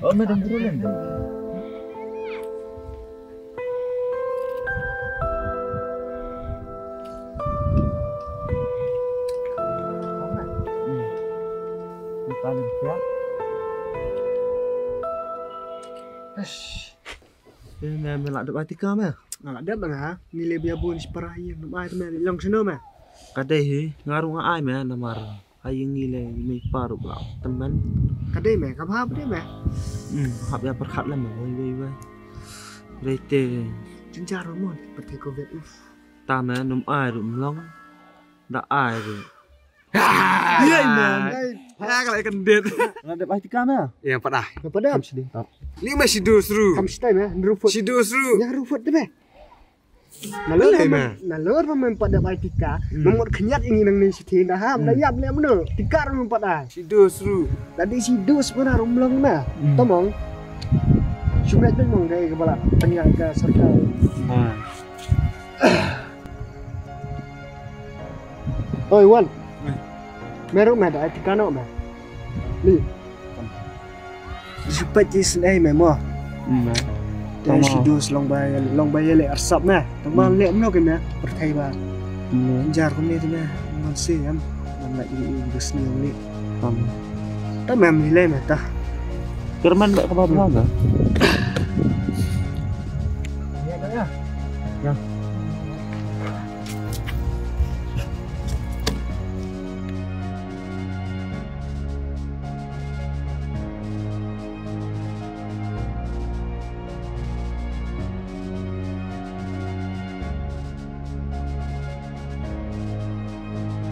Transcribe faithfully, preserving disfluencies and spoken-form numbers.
Oh, madam, boleh, madam. Hmm. Ni paling siap. Eish. Eh, me, me la dep ai tika me? Nga la dep nga, ngi leh bia bun shipara ïing, ngi ai te me, long shano me? Ka dei hi, nga ruh nga ai me, namar ai ïing ngi leh mei paru la tymmen. Ka dei me, ka bha ba dei me. Hmm, hap ïa pyrkhat lem me, wei, wei, wei. Rei te. Jynjar mo, pyrthei Covid, uf. Ta me, num ai ruh mlong. Da ai ruh. Ïa, man. Ha, ka la ïa kyndit. Nga dep ai tika me. Ïa, pat ah. Pat ah. Kam sdang. Li me shidu sru. Kam sdang me, nru fut. Shidu sru. Ïa, nru fut de me. Nalor me. Nalor me pat dep ai tika. Hmm. Memot khyndiat ïa ngi nangne shi thin da ha. Hmm. Na ïap leh mano. Tika ruh pat ai. Shidu sru. Lada shidu sru na rum long na. Hmm. Tomong. Shumai pynmong dei ka ba la tang ïa ka sorkar. Ha. Oi, Wan. Oi. Me ruh me da ai tika noh me. Li. Shu peit ki snei me mo. Hmm, me. Te shi dus long ba, long ba ïaleh arsap me. Tang ba leh mno ke me. Pyrthei ba. Hmm. Jar kumne te me. Man se em. Man la i, i, i snei me. Tam. Tam em, ni le me ta. Kerman ba ka ba bla ga. Ya, ya. Ya.